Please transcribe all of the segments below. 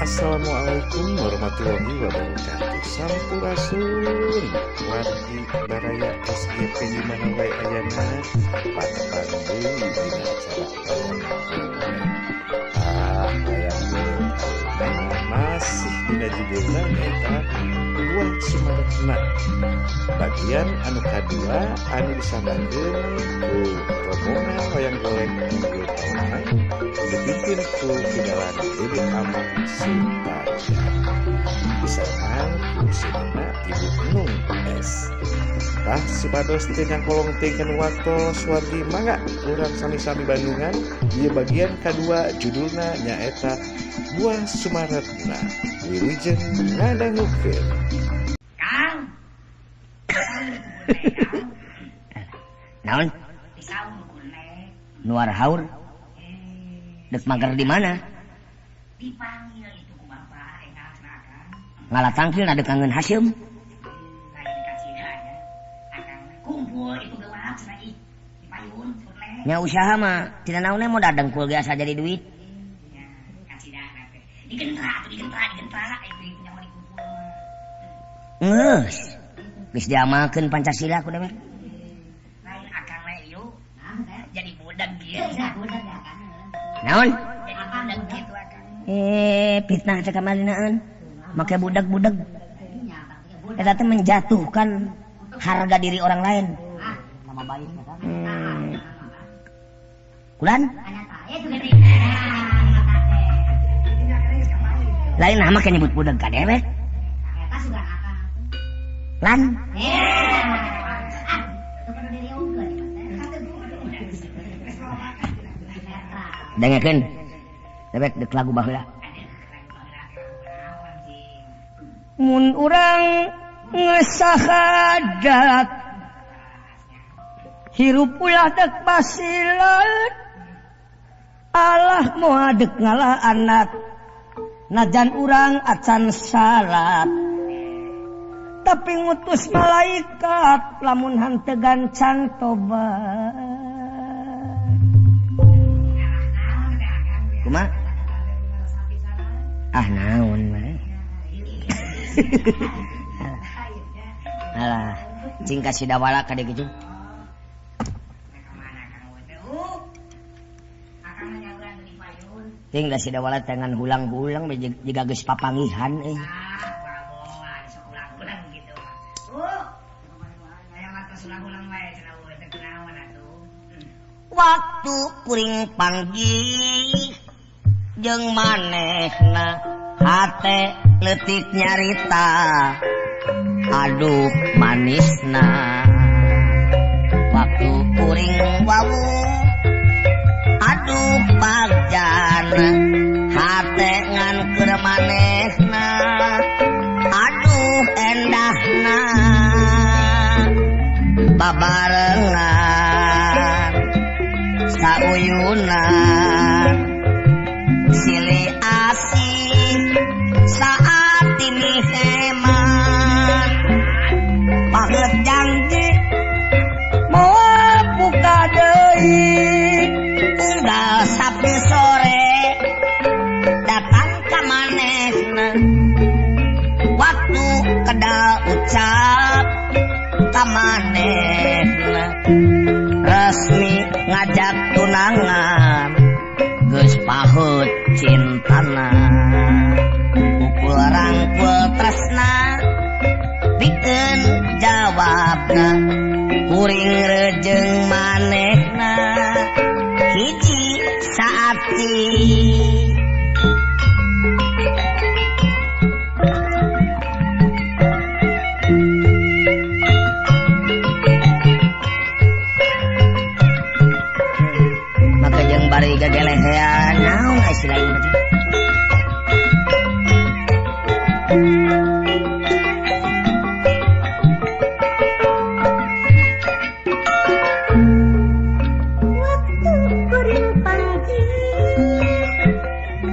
Assalamualaikum warahmatullahi wabarakatuh. Sampurasun wargi baraya SGP di mana wae ayana patepang deui dina acara wayang golek. Ah, wayang golek ayeuna masih dina judulna nyaeta Buah Sumarekna. Bagian anu kadua anu disambangkeun ku rombongan wayang golek Unggul Paongan dipimpin ku Kidalang Dede Among Sutarya. Disarengan ku sinena Ibu Nung S. Tah supados teu nyangkolong teuing waktos wargi mangga urang sami-sami Bandungan ieu bagian kadua judulna nyaeta Buah Sumarekna. Wilujeng ngadangukeun. Kang. Naon? Nuar haur. Dek mager di mana? Dipanggil itu ku bapak enggal cenah akang. Ngalah tangkil na dek kangen Hasyim. Lain dikasih nya. Akang kumpul itu gewak cenah ih. Di payun cenah. Nya usaha mah tina naon mau dadengkul ge asa jadi duit. Nya kacidana teh. Digentra atuh digentra digentra itu nya mau dikumpul mah. Geus. Geus diamalkeun Pancasila ku dewek. Lain akang mah ieu. Jadi budak kieu. Naon? Jadi budak kitu akang. Fitnah teh kamalinaeun. Make budak-budak. Eta teh menjatuhkan harga diri orang lain. Kulan? Lain nah make nyebut budak ka dewek. Lan? Dengekeun. Dewek dek lagu baheula. Mun urang ngesahadat hirup ulah dek basilat Allah moal dek ngalah anak najan urang acan salat tapi ngutus malaikat lamun henteu gancan tobat. Kumaha? Ah naon mah. Alah, cing ka sidawala ka dieu kitu. Ting da sidawala tangan hulang-hulang jiga geus papangihan euy. Waktu kuring panggih jeung manehna hate leutik nyarita aduh manisna waktu kuring wawu aduh bagjana hate ngan keur manehna aduh endahna babarengan sauyunan silih asih saat ini hemat pahet janji moal buka deui unggal sapi sore datang ka manehna waktu kedal ucap ka manehna resmi ngajak tunangan geus pahut cintana pukul rangkul tresna pikeun jawabna kuring rejeung manehna hiji saati. Maka jeung bari gagelehean naon ai si lain mah. Waktu kuring panggih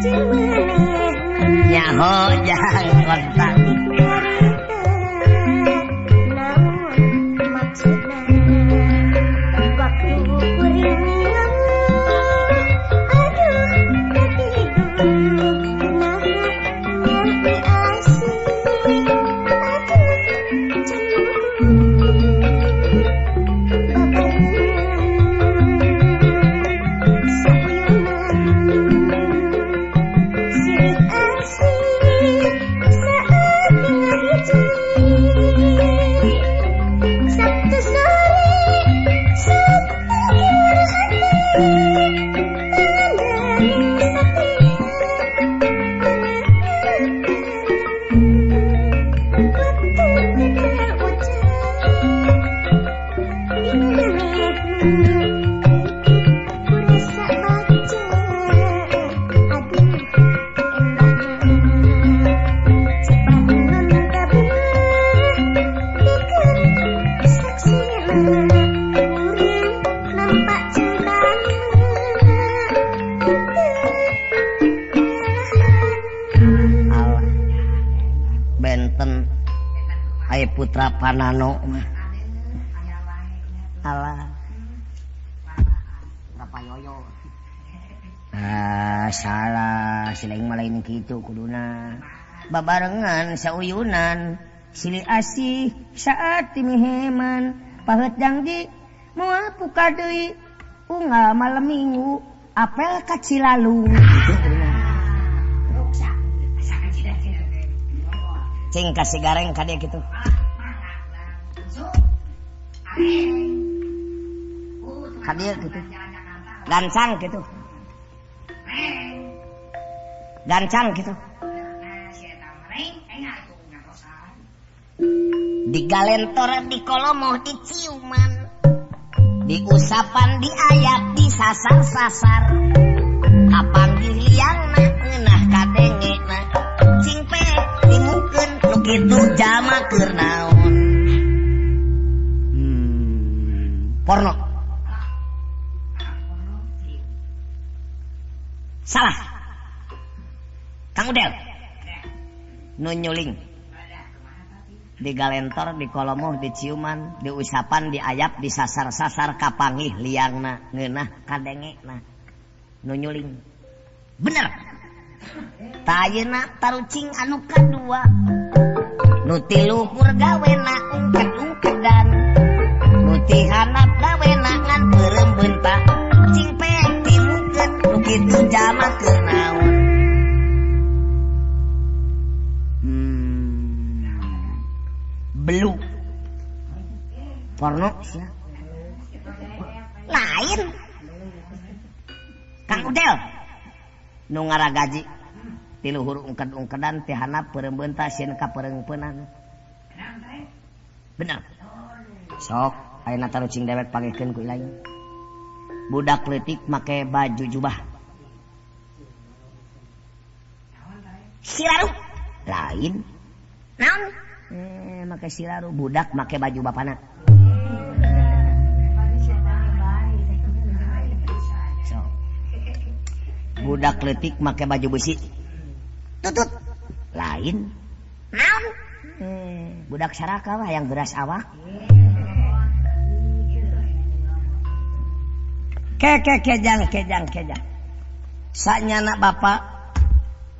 jeung manehna Nyaho jang kontak. Naon maksudna waktu kuring aduh katidur nah Ai putra Panano mah. Alah. Putra Payoyo. Ah, salah, si lain mah lain kitu kuduna. Babarengan sauyunan, silih asih saat miheman, paheut janji moal puka deui, unggal malam minggu apel ka Cilalung. Kitu kuduna. Cing kasih gareng ka dia kitu. Ka dia kitu. Gancang kitu. Gancang gitu. Digalentor dikolomoh diciuman, diusapan diayap disasar-sasar, kapanggih liangna ngeunah kadengena, cing pe dimukeun nu kitu jalma keur naon. Porno. Salah. Kang Udel nu nyuling digalentor dikolomoh diciuman diusapan diayap disasar-sasar kapanggih liangna ngeunah kadengena nu nyuling. Bener. Ta ayeuna tarucing anu kadua nu ti luhur gawena ungked-ungkedan, nu ti handap gawena ngan peureum beunta, cing pe timukeun nu kitu jalma keur naon. Belu porno sia. Lain. Kang Udel nu ngaragaji ti luhur ungked-ungkedan ti handap peureum beunta sieun ka pereungpeunan. Bener. Sok ayeuna tarucing dewek pangikeun ku ilaing. Budak leutik make baju jubah. Siraru lain. Naon? Make siraru budak make baju bapana. So. Budak leutik make baju besi. Tutut. Lain. Naon? Budak saraka mah yang beras awak. Ke kejang kejang kejang. Sanyana bapak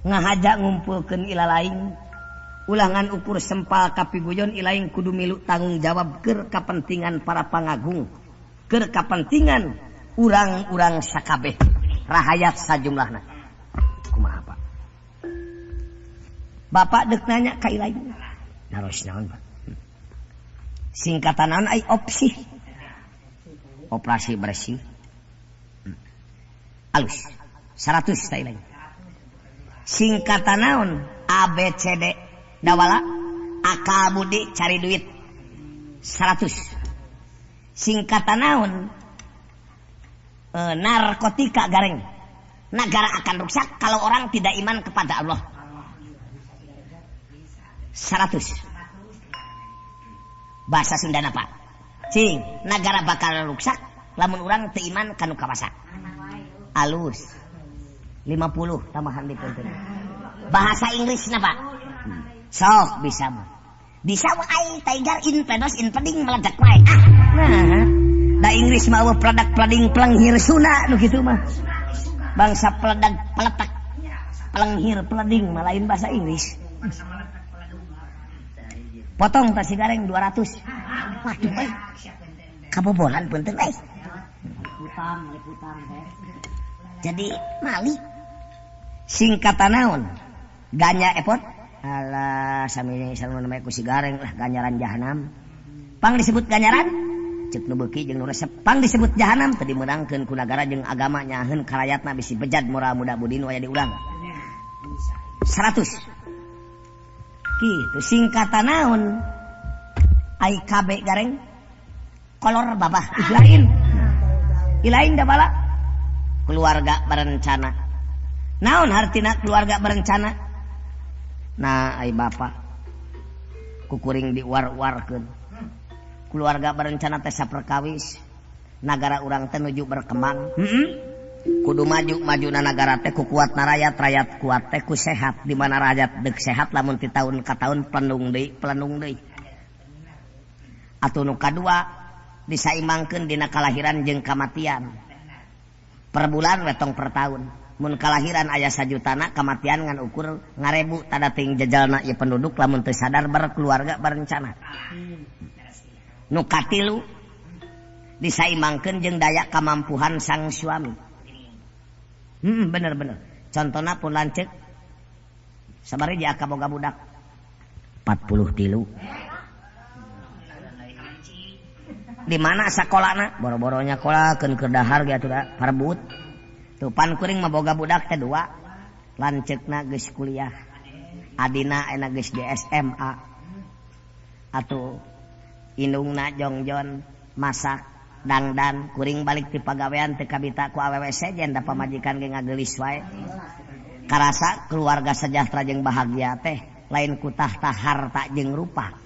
ngahaja ngumpulkeun ilalaing. Ulangan ukur sempal kapiguyon ilaing kudu milu tanggung jawab keur kapentingan para pangagung, keur kapentingan urang-urang sakabeh rahayat sajumlahna. Kumaha Pak? Bapak deuk nanya ka ilaing. Naros naon Pak? Singkatan naon ai opsi? Operasi bersih. Alus 100 ta ilaing. Singkatan naon A B C D? Dawala akal budi cari duit 100. Singkatan naon narkotika gareng. Negara akan rusak kalau orang tidak iman kepada Allah. 100. Bahasa Sunda apa? Cing, negara bakal rusak lamun urang teu iman kanu kawasa. Alus 50 tambahan di punten. Bahasa Inggris napa? Sok bisa mah. Bisa wae tiger in pedos in peding meledak wae. Ah, nah. Da Inggris mah eueuh peledak peleding pelenghir Sunda nu kitu mah. Bangsa peledak peletak pelenghir peleding mah lain bahasa Inggris. Potong tas si gareng 200. Waduh euy. Kabobolan punten euy. Hutang, hutang teh. Jadi mali. Singkatan naon? Ganya epot. Alah, sami sarua namanya ku si gareng lah ganjaran jahanam. Pang disebut ganjaran, cek nu beuki jeung nu resep. Pang disebut jahanam teu dimeunangkeun ku nagara jeung agama nyaheun karayatna bisi bejad moral muda budi nu aya di urang. 100. Kitu singkatan naon? Ai KB gareng kolor babah. Lain. Ilain da bala. Keluarga berencana. Naon hartina keluarga berencana? Nah, ai bapak kukuring diwar-warkeun. Keluarga berencana teh saperkawis. Nagara urang teh nuju berkembang. Kudu maju, majuna nagara teh ku kuatna rakyat, rakyat kuat teh ku sehat. Di mana rakyat deuk sehat lamun ti tahun ka tahun pelendung deui, pelendung deui. Atuh nu kadua disaimbangkeun dina kalahiran jeung kamatian. Per bulan we tong per taun. Mun kalahiran aya sajutana, kamatian ngan ukur ngarebu tada ting jejalna ieu penduduk lamun teu sadar berkeluarga berencana. Nu katilu disaimbangkeun jeung daya kamampuhan sang suami. Bener-bener. Contona pun lanceuk sabari dia kaboga budak 43. Di mana sakolana? Boro-boro nyakolakeun keur dahar ge atuh da parebut. Tuh pan kuring mah boga budak teh dua. Lanceukna geus kuliah. Adina enak geus di SMA. Atuh indungna jongjon masak dangdan kuring balik ti pagawean teu kabita ku awewe sejen da pamajikan ge ngageulis wae. Karasa keluarga sejahtera jeung bahagia teh lain ku tahta harta jeung rupa.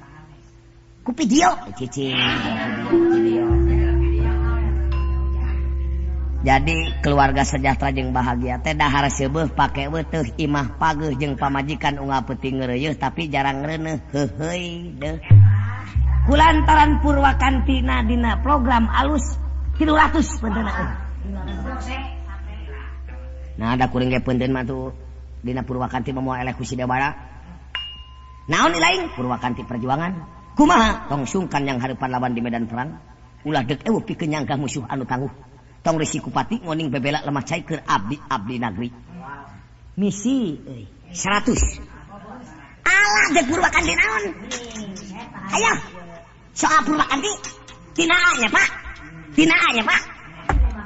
Ku video cicing video. Jadi keluarga sejahtera jeung bahagia teh dahar seubeuh pake weuteut imah pageuh jeung pamajikan unggal peuting ngeureuyeut tapi jarang reuneuh heuheuy deuh. Kulantaran Purwakantina dina program alus 300 peunteunna. Nah ada kuring ge peunteun mah tuh dina Purwakanti mah moal eleh ku si Dewara. Naon lain Purwakanti perjuangan. Kumaha tong sungkan yang hareupan lawan di medan perang. Ulah deuk eueuh pikeun nyangkah musuh anu tangguh. Tong risi kupati ngoning bebela lemah cai keur abdi-abdi nagri. Misi euy 100. Alah deuk Purwakanti naon? Ayo. Soal Purwakanti tina A nya Pak. Tina A nya Pak.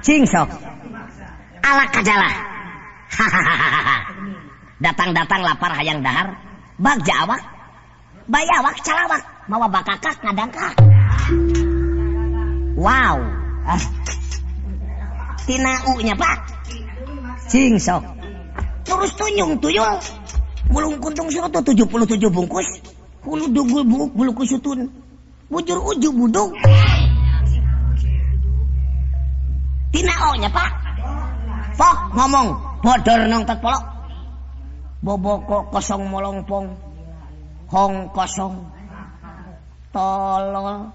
Cing sok. Ala kajala. Datang-datang lapar hayang dahar, bagja awak, bayawak calawak, mawa bakakak ngadangkak. Wow. Tina U nya Pak. Cing sok. Terus tunyung tuyul. Bulung kuntung surutu 77 bungkus. Hulu dugul bunguk bulu kusutun. Bujur uju budung. Tina O nya Pak. Pok ngomong bodor nongtot polok. Boboko kosong molongpong. Hong kosong. Tolol.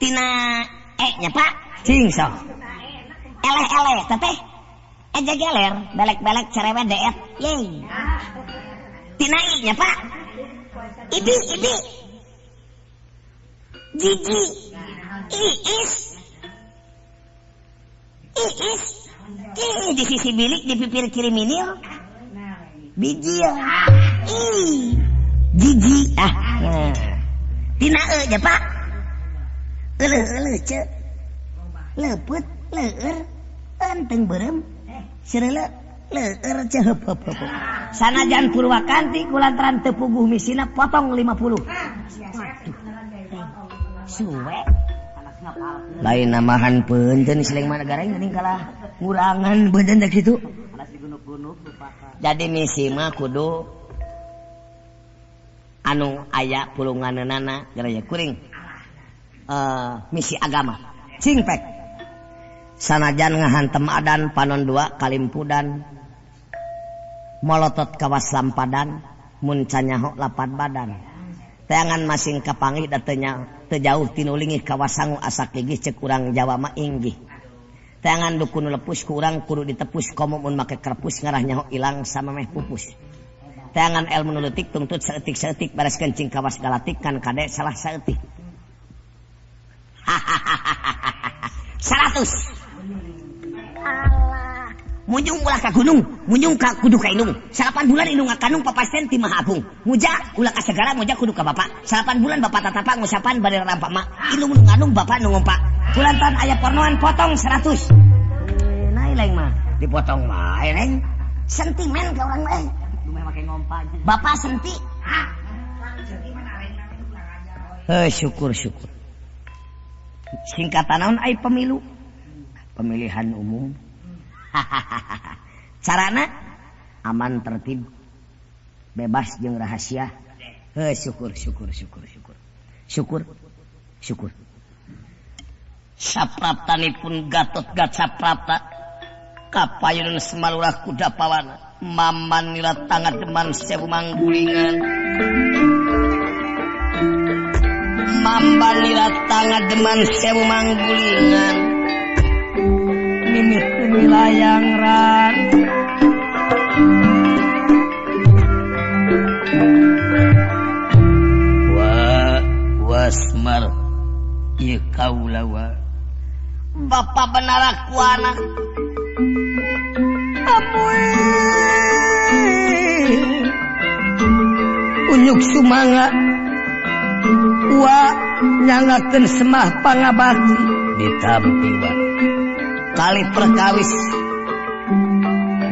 Tina E nya Pak. Cing sok. Eleh-eleh teteh. Eja geler, belek-belek cerewet deet. Yeay. Tina I nya Pak. Ibi ibi. Jiji. Iis. Iis. Ih, di sisi bilik di pipir kiri minil. Bijil. Ih. Jiji. Ah. Tina E nya Pak. Euleuh-euleuh ce. Leupet leueur enteng beureum. Sereuleuh leueur ce heup heup heup. Sanajan Purwakanti kulantaran teu puguh misina potong 50. Waduh. Suwe. Lain namahan peunteun sileng mana gareng geuning kalah ngurangan beunteun teh kitu. Jadi misi mah kudu anu aya pulunganeunana garaya kuring. Misi agama. Cingpek. Sanajan ngahantem adan panon dua kalimpudan. Molotot kawas lampadan mun canyaho lapat badan. Teangan masing kapanggih da teu jauh tinulingih kawasangu asa gigih ceuk urang Jawa mah inggih. Teangan dukun lepus ku urang kudu ditepus komo mun make kerpus ngarah nyaho ilang samemeh pupus. Teangan ilmu nu leutik tungtut saeutik-saeutik bares kencing kawas galatik kan kade salah saeutik. 100. Allah. Munjung ulah ka gunung, munjung ka kudu ka indung. 8 bulan indung ngakandung papasten ti Maha Agung. Muja ulah ka segara, muja kudu ka bapak. 8 bulan bapak tatapa ngusapan bade rampak mak. Indung nu ngandung bapak nu ngompak. Kulantan aya pornoan potong 100. Nah lain mah dipotong wae neng. Sentimen ka urang mah. Bapak senti. Heuh syukur syukur. Singkatan naon ai pemilu? Pemilihan umum. Carana aman tertib, bebas jeung rahasia. Heuh syukur syukur syukur syukur. Syukur syukur. Sapraptanipun Gatot Gacaprapta kapayun semalurah kuda pawana maman nila tangat deman sewu manggulingan. Lamban nirata ngademan sewu manggulingan mimiti wilayang ran wa wasmar ieu kaula wa bapa benara kuana amuy unyuk sumanga wa nyangakeun semah pangabakti ditampi wa kali perkawis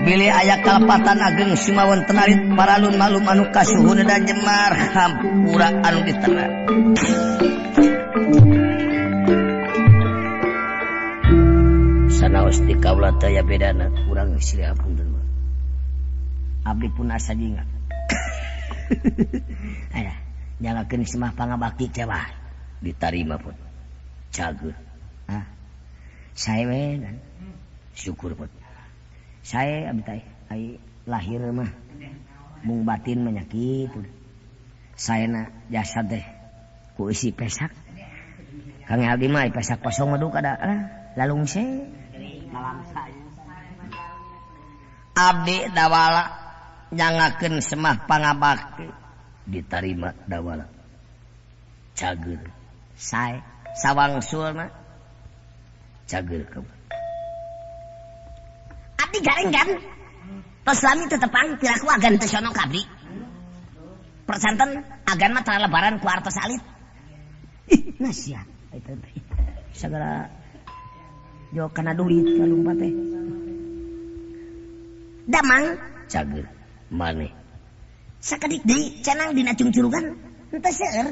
bilih aya kalepatan ageng sumawon tenarit paralun malum anu kasuhun dan jemar hampura anu diterat sanaos di kaula teh aya bedana urang silih hapunten abdi pun asa jingat aya nyangakeun semah pangabakti teh wah ditarima pun cager ah sae we kan syukur pun sae abdi teh ai lahir mah mung batin mah nya kitu saena jasad teh ku isi pesak kang abdi mah pesak kosong mah duka da lalungse abdi dawala nyangakeun semah pangabakti ditarima dawala cager sae sawangsulna cager kamu abdi garing kan tos lami teu tepang piraku agan teu sono ka abdi persanten agan mah tara lebaran ku artos alit ih nasia eta teh sagala jo kana duit kalumpat teh damang cager maneh sakedik deui cenang dina cungcurugan henteu seueur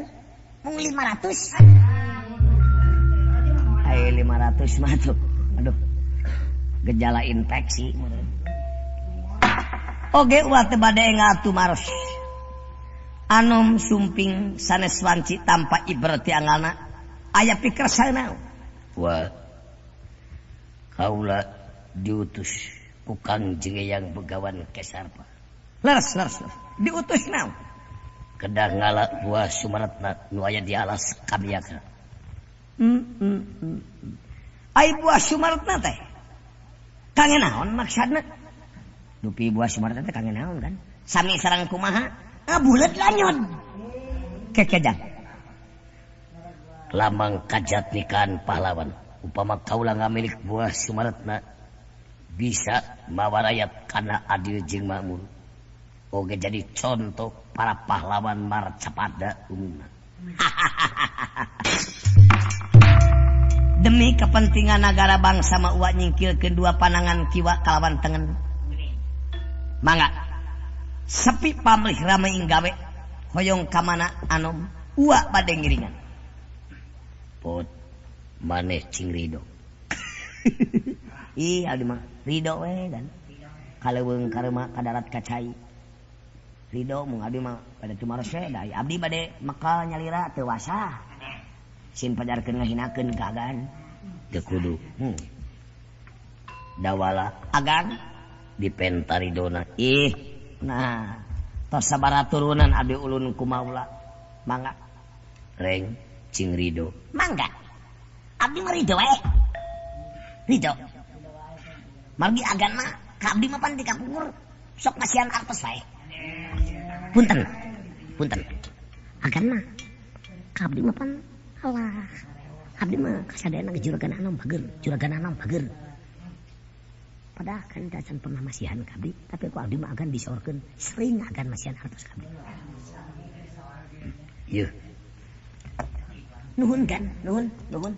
mung 500 ai 500 mah tuh aduh gejala infeksi oge ulah teu bade ngatu maros anom sumping sanes wanci tanpa ibrati angalna aya pikersana wa kaula diutus ku Kangjeng Eyang Begawan Kesarpa leres leres diutus naon kedah ngala buah sumaratna nu aya di alas kamiaka ai buah sumaratna teh kange naon maksudna dupi buah sumaratna teh kange naon kan sami sareng kumaha buleut lanyod kekejang lambang kajatnikan pahlawan upama kaula ngamilik buah sumaratna bisa mawarayat kana adil jeung makmur oge jadi contoh para pahlawan marcapada umumna demi kepentingan negara bangsa mah uwa nyingkilkeun dua panangan kiwa kalawan tengen mangga sepi pamrih rame inggawe hoyong ka mana anom uwa bade ngiringan pot maneh cing rido ih abdi mah rido we kan kaleuweung kareuma ka darat ka cai rido mung abdi mah bade tumaros we da abdi bade mekal nyalira teu wasah sin pajarkeun ngahinakeun ka agan teu kudu dawala agan dipentaridona ih nah tos sabaraha turunan abdi ulun ku maula mangga reng cing rido mangga abdi mah rido we rido margi agan mah ka abdi mah pan di kapungkur sok masihan artos wae punten punten agan mah ka abdi mah pan alah abdi mah kasadayana ge juragan anom bager juragan anom bager padahal kan can pernah masihan ka abdi tapi ku abdi mah agan disorkeun sering agan masihan artos ka abdi yeuh nuhun kan nuhun nuhun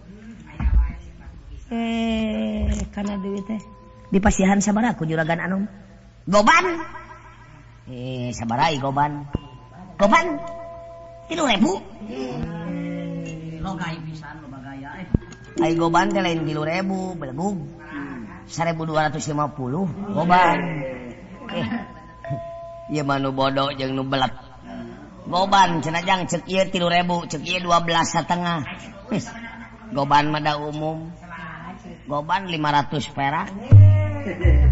kana duit teh dipasihan sabaraha ku juragan anom goban sabaraha goban goban 3.000 logai pisan loba gaya ai goban teh lain 3.000 belegug 1.250 goban ieu mah nu bodoh jeung nu belet goban cenah jang ceuk ieu 3.000 ceuk ieu 12,5 goban mah da umum goban 500 perak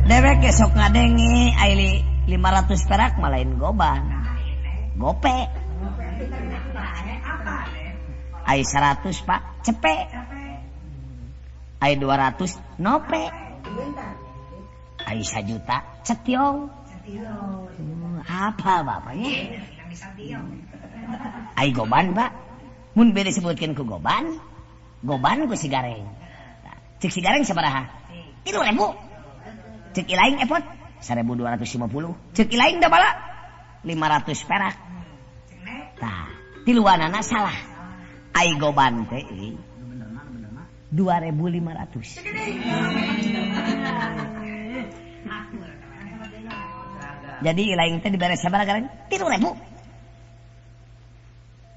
dewek ge sok ngadenge ai 500 perak mah lain goban gope Ai 100 Pak cepe. Ai 200 nope. Ai 1 juta cetiong. Apa bapaknya? Ai goban Pak. Mun bede disebutkeun ku goban, goban ku si Gareng. Cek si Gareng sabaraha? 3.000. Cek ilaing epot 1.250. Cek ilaing da bala 500 perak. Tah, tiluanana salah. Ai goban teh 2.500. Jadi ilaing teh dibere sabaraha Gareng? 3.000.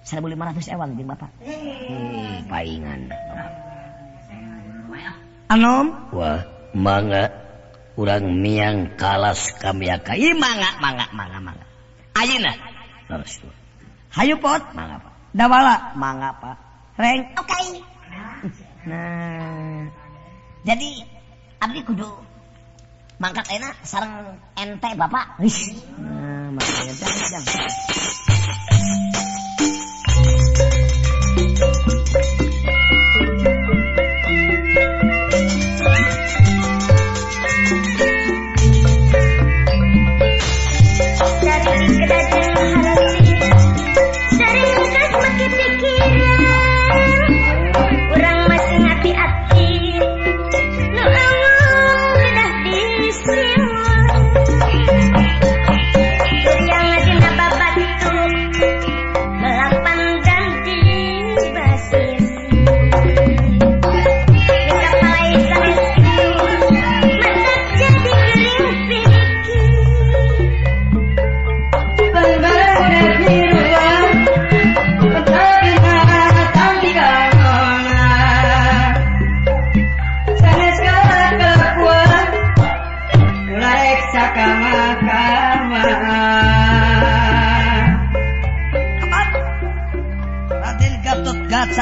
1.500 ewang jeung bapak. Paingan. Anom, wah, mangga urang miang kalas kamiaka. Ih mangga mangga mangga mangga. Ayeuna. Terus. Hayu pot, mangga Pak. Dawala, mangga Pak. Reng, oke. Okay. Nah. Jadi abdi kudu mangkat ayeuna sareng ente bapak. Nah, makanya jang.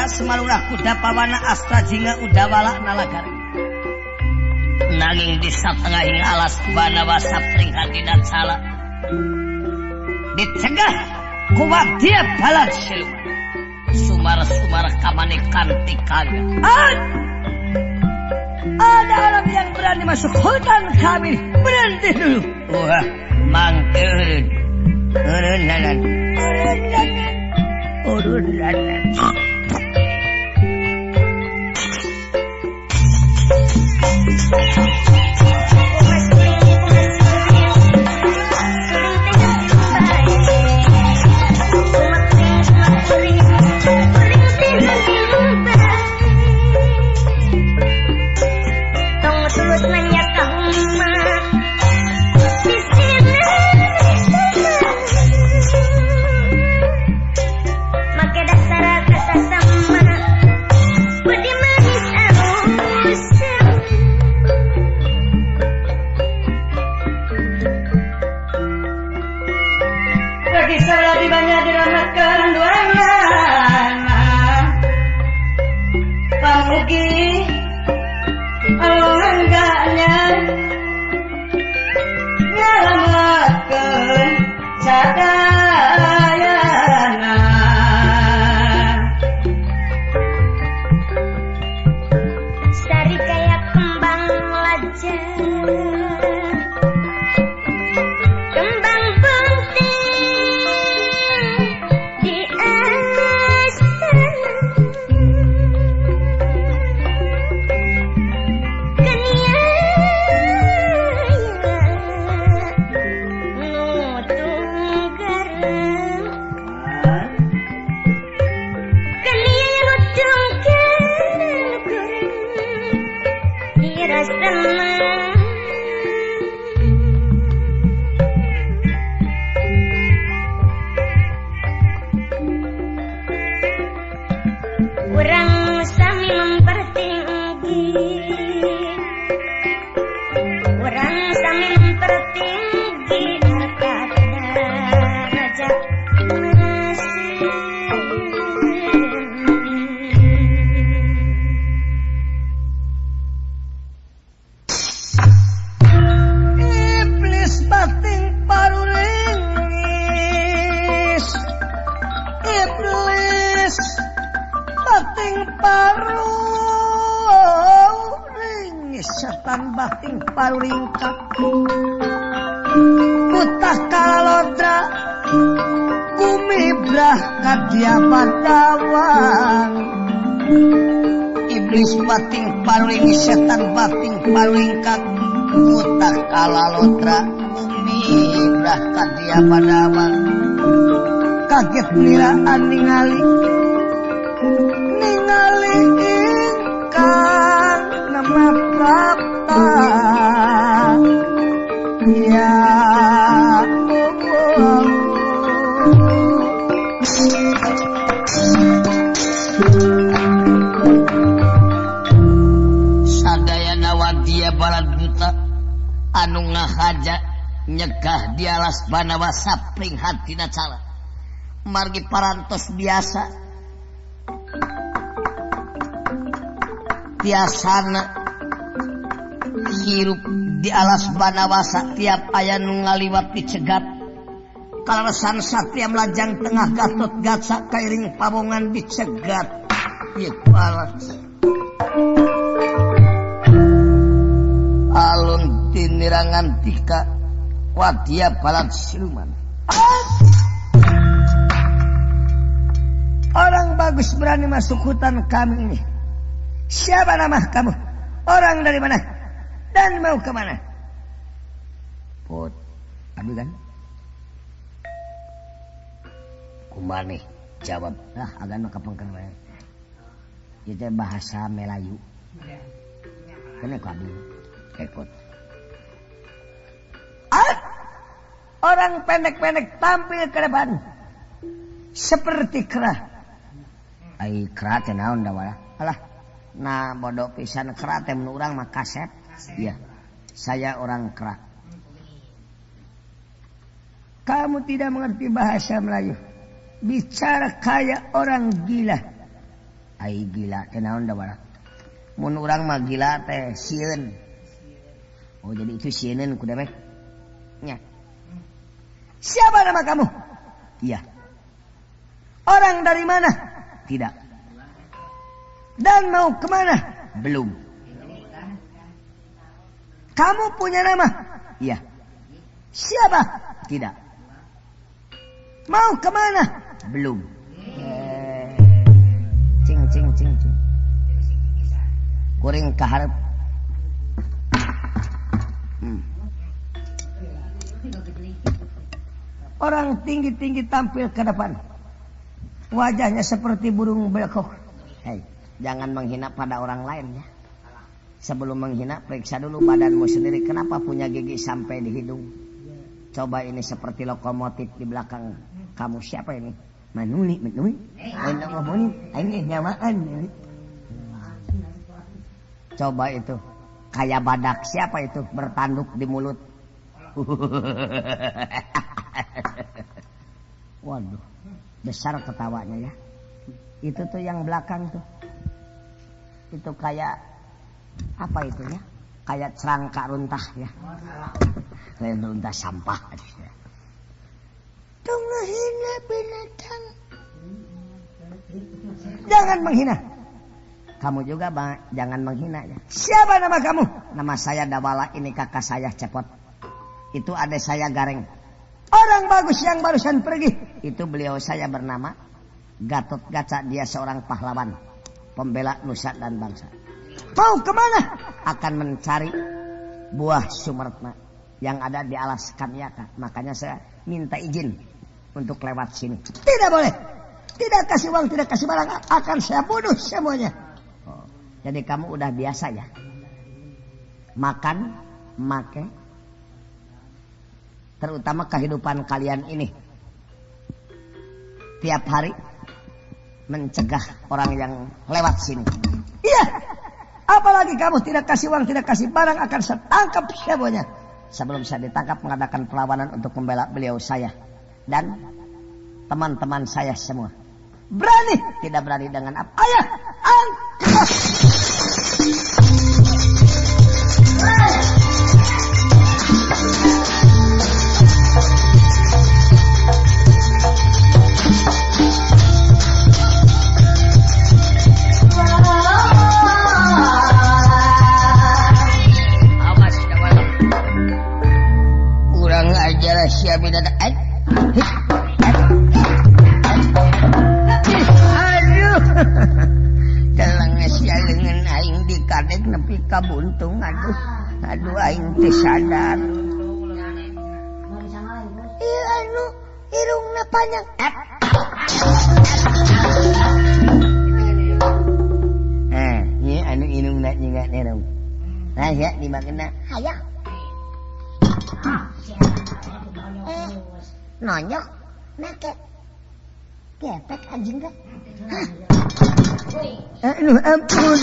Semarurah kuda pawana astra jingga udawala nalagar nanging di satengahing alas banawa sapring kandidat salah dicegah kuat dia balat siluman sumar-sumar kamane kanti kaga. Ada orang yang berani masuk hutan kami, berhenti dulu. Wah, mangkeun urun nanan urun nanan urun nanan. paruringkak Kutah kalalodra kumibrah kadia padawang Iblis bating paruring setan bating paruringkak Kutah kalalodra kumibrah kadia padawang Kaget niraan ningali ningali ingkang nama prapta ya Allah. Sadayana wadya balad buta anu ngahaja nyegah di alas banawa sapring hatina cala margi parantos biasa tiasana hirup di alas banawasa tiap aya nu ngaliwat dicegat kaleresan satria melajang tengah Gatot Gaca kairing pawongan dicegat ieu alas alun tinirangan tika wadya balad siluman. Orang bagus berani masuk hutan kami ini. Siapa nama kamu? Orang dari mana? Dan mau kemana? Put, ambil kan? Kumane jawab. Ah, agan mah kapengker wae. Ieu teh bahasa Melayu. Kene ku abdi. Ekot. Ah! Orang pendek-pendek tampil ke depan. Seperti kera. Ai kera teh naon da wala? Alah, nah bodoh pisan kera teh mun urang mah kaset. Iya. Saya orang kera. Kamu tidak mengerti bahasa Melayu. Bicara kayak orang gila. Ai gila teh naon da wala? Mun urang mah gila teh sieun. Oh, jadi itu sieuneun kuda meh. Nya. Siapa nama kamu? Iya. Orang dari mana? Tidak. Dan mau kemana? Belum. Kamu punya nama? Iya. Siapa? Tidak. Mau kemana? Belum. Cing cing cing cing. Kuring kaharep. Orang tinggi-tinggi tampil ke depan. Wajahnya seperti burung belkok. Hei, jangan menghina pada orang lain ya. Sebelum menghina, periksa dulu badanmu sendiri. Kenapa punya gigi sampai di hidung? Coba ini seperti lokomotif di belakang kamu. Siapa ini? Manuni, manuni. Manuni, ini nyawaan. Coba itu. Kayak badak. Siapa itu? Bertanduk di mulut. Waduh, besar ketawanya ya. Itu tuh yang belakang tuh. Itu kayak apa itu ya? Kayak cerangka runtah ya. Kayak runtah sampah. Tunggu hina binatang. Jangan menghina. Kamu juga bang, jangan menghina ya. Siapa nama kamu? Nama saya Dawala, ini kakak saya Cepot. Itu adik saya Gareng. Orang bagus yang barusan pergi. Itu beliau saya bernama Gatot Gaca, dia seorang pahlawan, pembela nusa dan bangsa. Mau kemana? Akan mencari buah Sumertna yang ada di alas Kamyaka. Makanya saya minta izin untuk lewat sini. Tidak boleh. Tidak kasih uang, tidak kasih barang, akan saya bunuh semuanya. Oh, jadi kamu udah biasa ya. Makan, make, terutama kehidupan kalian ini. Tiap hari mencegah orang yang lewat sini. Iya. Apalagi kamu tidak kasih uang, tidak kasih barang, akan saya tangkap semuanya. Sebelum saya ditangkap mengadakan perlawanan untuk membela beliau saya dan teman-teman saya semua. Berani? Tidak berani dengan apa? Ayah, angkat. Awas, kawan. Hajar sia bidada. Aduh. Teleng sia leungeun aing dikadek nepi ka buntung aduh. Aduh aing teu sadar. Ieu anu irungna panjang. Ieu anu irungna juga nerong. Nah ya dimakna. Hayang. Nonyok make gepek anjing teh. Aduh ampun.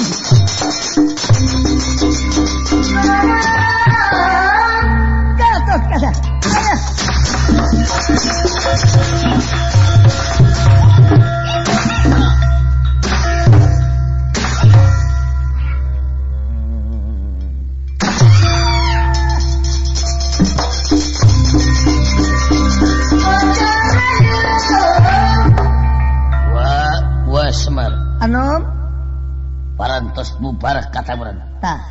Gatot kaca. Wah Semar. Anom parantos bubar kata meureun. Tah.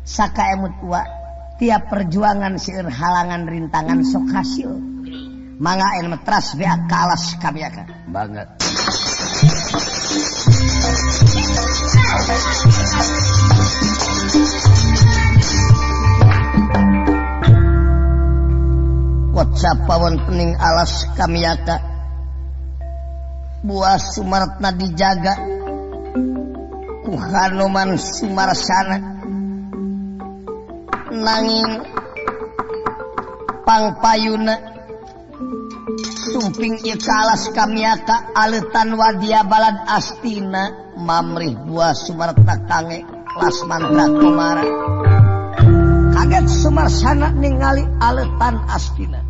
Saka emut tua tiap perjuangan seueur halangan rintangan sok hasil. Mangga ilmu teras beak ka alas kamiaka. Banget. Kocap pawon pening alas kamiaka. Buah Sumartna dijaga ku Hanoman Sumarsana nanging pangpayuna sumping ieu ka alas kamiaka aleutan wadia balad astina mamrih buah Sumartna kange Lasmantra Kumara. Kaget Sumarsana ningali aleutan astina.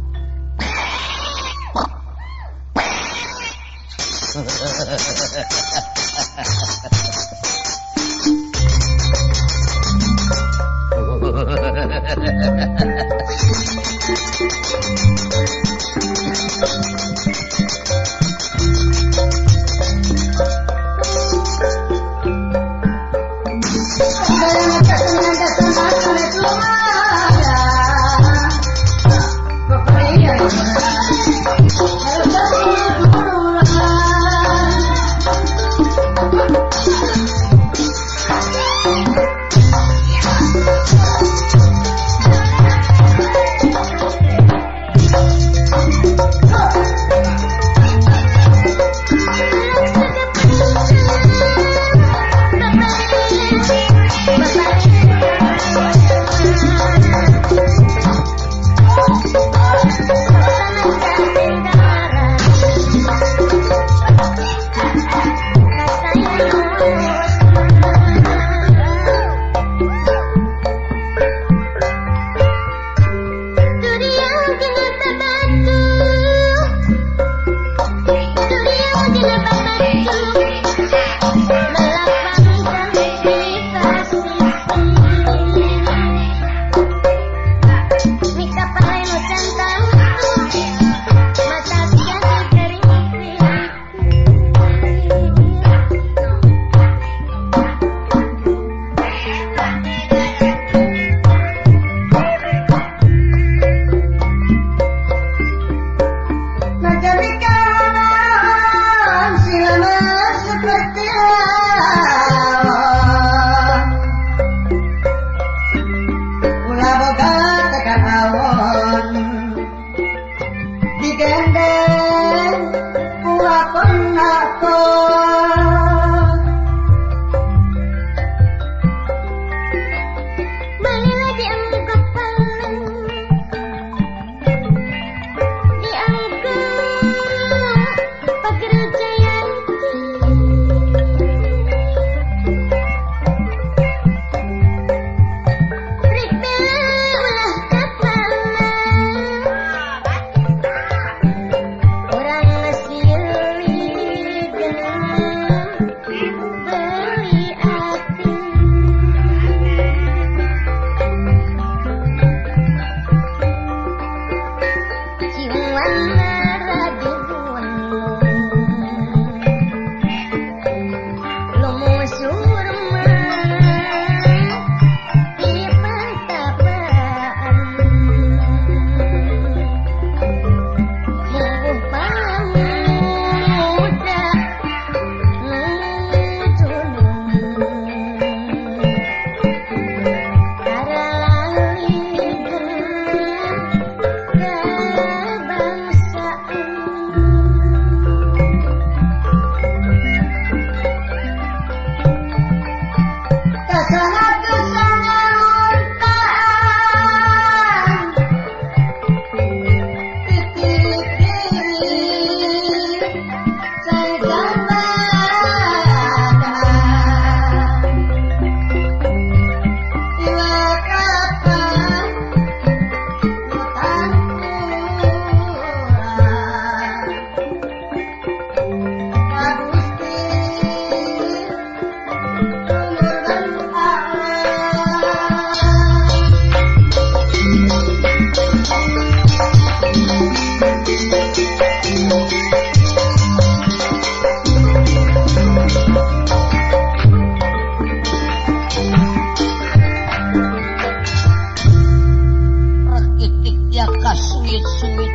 suit-suit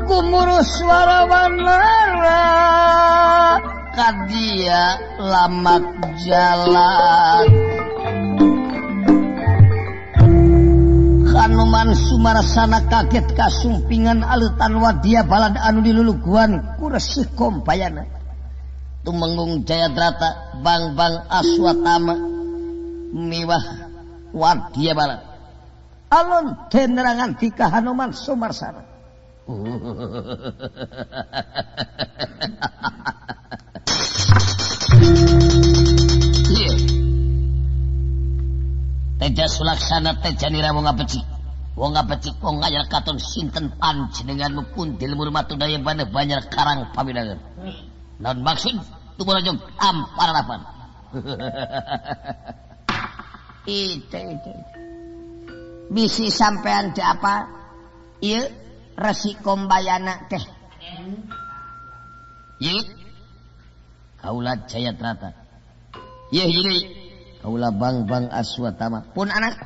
gumuruh suara wanara kadia lamat jalan Hanuman Sumarsana kaget kasumpingan aleutan wadia balad anu diluluguan ku Resi Kompayana Tumenggung Jayadrata Bangbang Aswatama miwah wadia balad alun denerangan dika Hanuman Sumarsana. Teja Sulaksana Tejanira wong apecik. Wong apecik wong anyar katon sinten panjenenganmu pundil murmatu daya baneh banyak karang paminangan. Naon maksud tumurajog ampararapan. Itu. Bisi sampean teh apa? Ieu Resi Kombayana teh. Ieu kaula Jayadrata. Ieu hiji kaula Bangbang Aswatama. Pun anak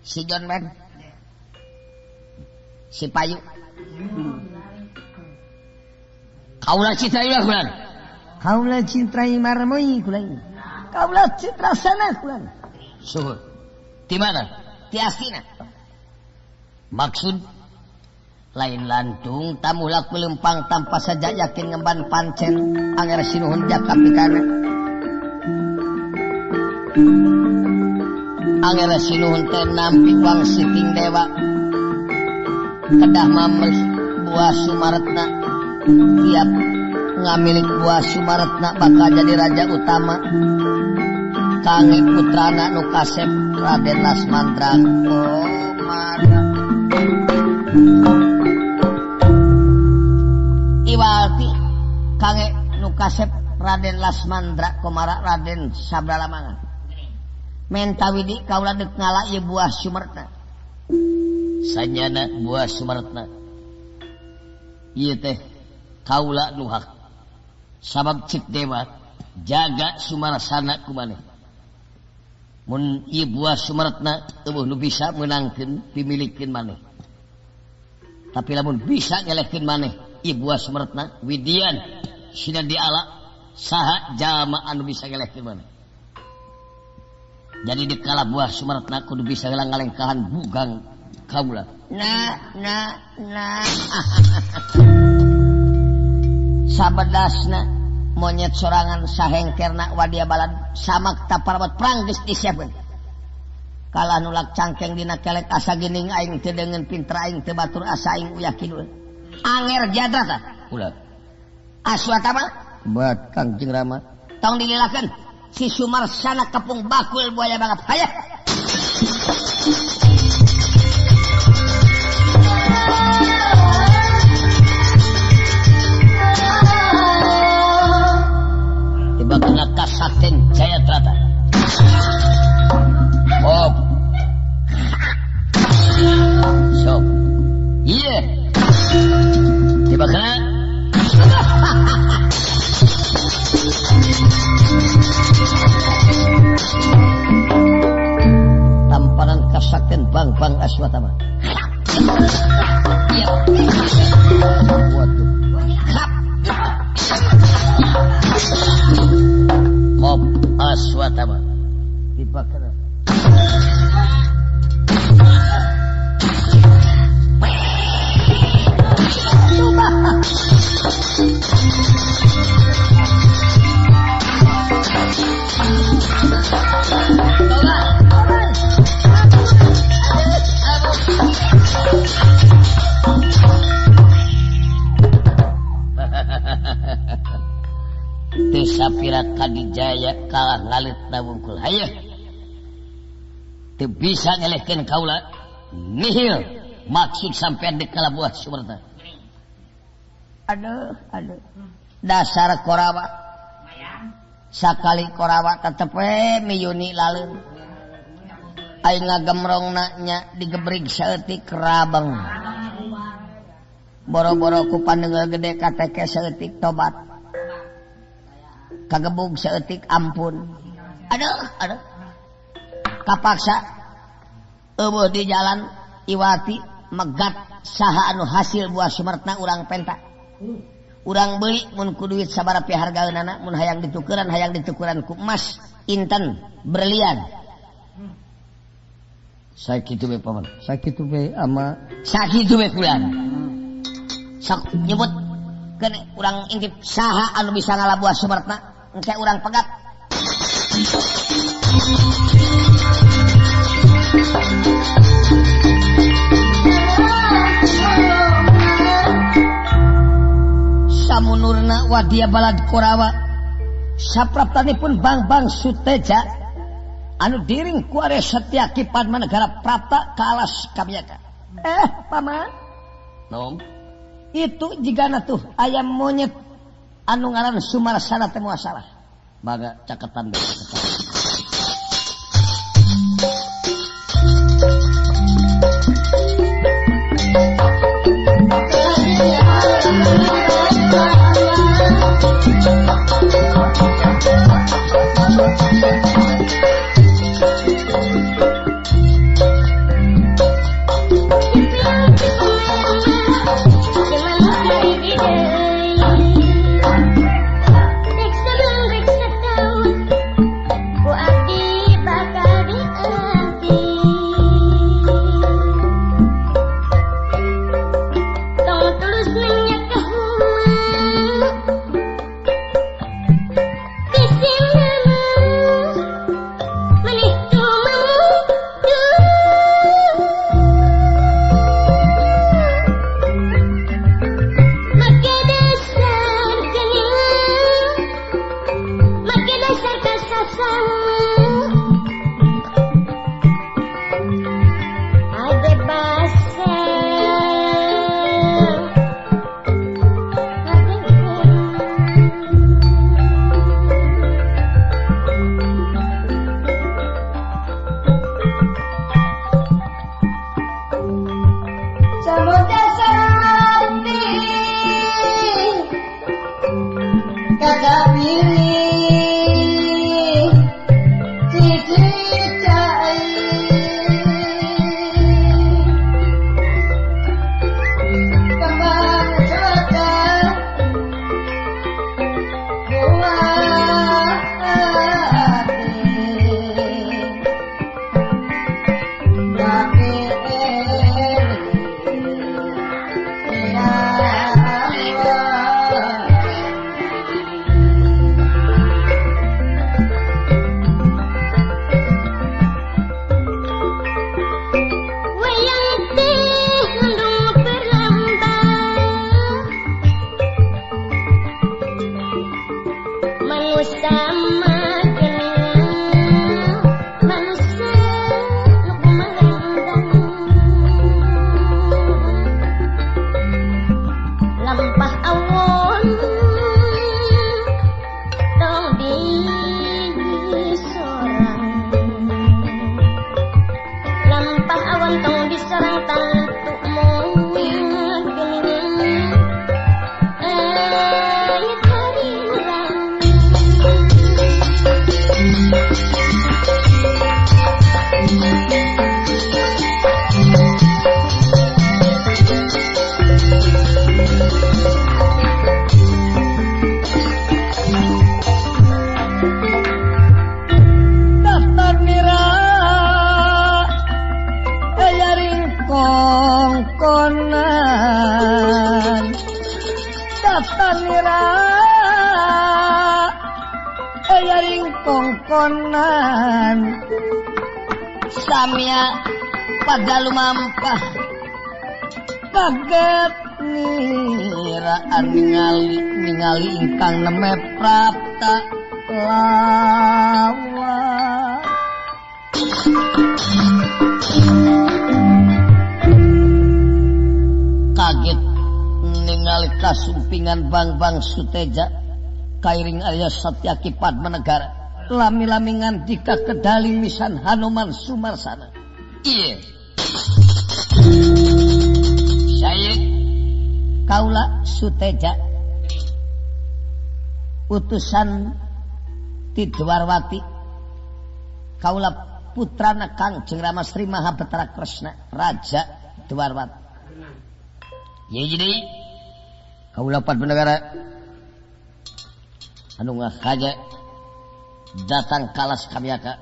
si John Man. Si Payu. Kaula Citra ieu kulan. Kaula Citra Marmoi kulan. Kaula Citra sana kulan. Suhur. Di mana? Di Astina. Maksud lain lantung tamu laku lempang tanpa saja yakin ngemban pancen anger sinuhun jaka pikana. Anger sinuhun teh nampi wangsiting dewa kedah mamres buah Sumaretna tiap ngamilik buah Sumaretna bakal jadi raja utama kange putrana nu kasep Raden Lasmandra Komara Iwalti kange nu kasep Raden Lasmandra Komara Raden Sabralamangan menta widi kaula deuk ngala ieu buah Sumertna sanyana buah Sumertna ieu teh kaula nu hak sabab cik dewa jaga Sumarsana ku maneh mun ieu buah Sumertna eueuh nu bisa meunangkeun pimilikeun maneh tapi lamun bisa ngelehkeun maneh ieu buah Sumertna widian sina diala saha jalma anu bisa ngelehkeun maneh. Jadi dikala buah Sumertna kudu bisa heula ngalengkahan bugang kaula. Nah nah nah. Sabedasna monyet sorangan sahengkerna wadia balad samak taparwat perang geus disiapkeun. Kalah nulak cangkeng dina kelek asa geuning aing teu deungeun pinter aing teu batur asa aing uyah kidul. Anger Jadrata ulah. Aswatama buat Kangjeng Rama. Tong dililakeun. Si Sumarsana kepung bakul buaya banget. Hayah. Tiba kena kasakten Jayadrata. Hop. Sok. Iya. Tiba kena. Tamparan kasakten Bangbang Aswatama. Waduh. Kop Aswatama. Dibakar. Sapira Kadijaya kalah ngalit wungkul. Hayo teu bisa ngelehkeun kaula nihil maksud sampean dikala buah Sumerta. Aduh aduh dasar Korawa sakali Korawa tetep we miyuni laleun aing ngagemrongna nya digebrig saeutik rabeng boro-boro ku pandeungeu gede kateke saeutik tobat kagebug saeutik ampun. Aduh aduh kapaksa eueuh di jalan Iwati megat saha anu hasil buah sumertna urang penta. Urang beuli mun ku duit sabaraha hargaeunana mun hayang ditukeran ku emas, intan, berlian. Sakitu we paman, sakitu we ama, sakitu we kulan. Sok nyebut keun urang intip saha anu bisa ngala buah sumertna, engke urang pegat. Samunurna wadia balad Korawa sapraptanipun Bang-bang Suteja anu diring ku Arya Setyaki Padmanegara Prapta ka alas Kamyaka. Paman. Nom. Itu jigana tuh ayam monyet anu ngaran Sumarsana teh moal salah. Baga caketan deh. Kongkonan samya pada lumampah kaget niraan ningali ingkang neme prapta lawa. Kaget ningali kasumpingan Bang-bang Suteja kairing Arya Satyaki Padmanegara lami-lami ngandika kedaling misan Hanuman Sumarsana. Iya. Saya kaula Suteja utusan ti Dwarwati kaula putrana Kangjeng Rama Sri Maha Betara Kresna raja Teu barbat. Ye jadi kaula Padmanagara anu ngahaja datang kalas kamiaka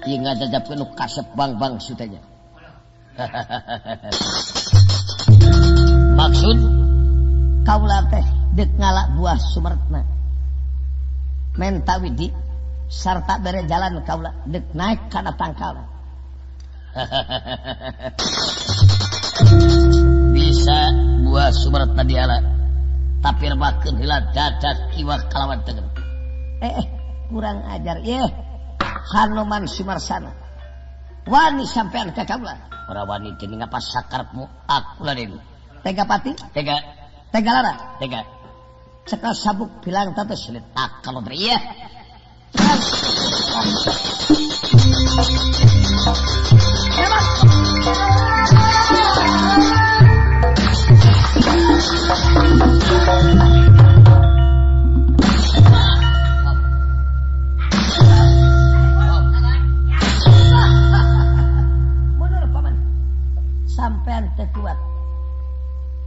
ieu ngajajabkeun nu kasep Bang-bang Suteja. Maksud kaula teh deuk ngala buah Sumertna. Menta widi sarta bere jalan kaula deuk naik kana tangkal. Bisa buah Sumertna diala tapi rebakeun heula dada kiwa kalawan tengen. Kurang ajar yeuh Hanuman Sumarsana. Wani sampean ka kaula. Ora wani dening apa sakarepmu aku laden. Tega pati? Tega. Tega lara? Tega. Cekel sabuk bilang tante sulit akal iya. Mundur paman. Sampean teu kuat.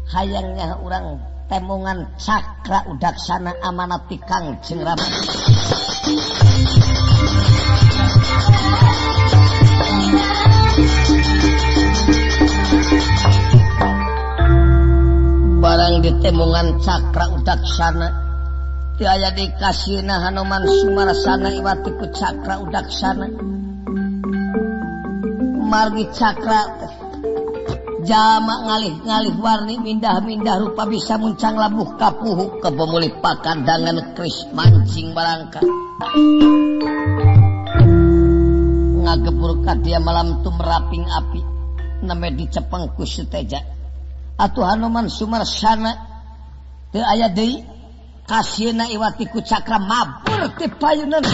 Hayangnya urang temungan cakra udaksana amanat ti Kangjeng Rama. Barang ditemungan cakra udaksana teu aya dikasihna Hanuman Sumarsana iwati ku cakra udaksana. Margi cakra jama ngalih-ngalih warni mindah-mindah rupa bisa muncang labuh kapuhu kebomulih pakandangan kris mancing barangka ngagebur ka dia malam tu meraping api name dicepeng ku Suteja. Atuh Hanuman Sumarsana teu aya deui kasieuna iwati ku cakra mabur ti payunan.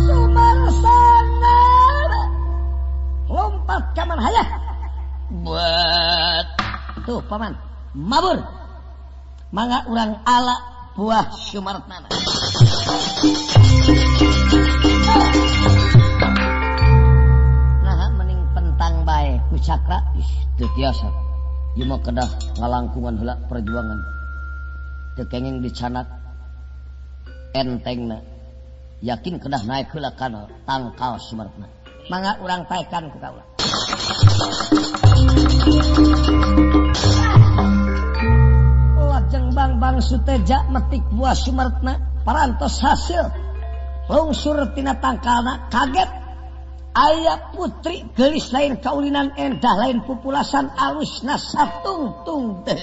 Sumarsana lompat kaman hayah buat tuh paman mabur mangga urang ala buah Sumartana. Nah mending pentang bae ku cakra ih teu tiasa ieu mah kedah ngalangkungan heula perjuangan teu kenging dicanak entengna yakin kedah naik heula kana tangkal Sumartna. Mangga urang paekan ku kaula. Lajeng Bang-bang Suteja metik buah Sumertna parantos hasil lungsur tina tangkalna kaget aya putri geulis lain kaulinan endah lain pupulasan alusna satungtung teh.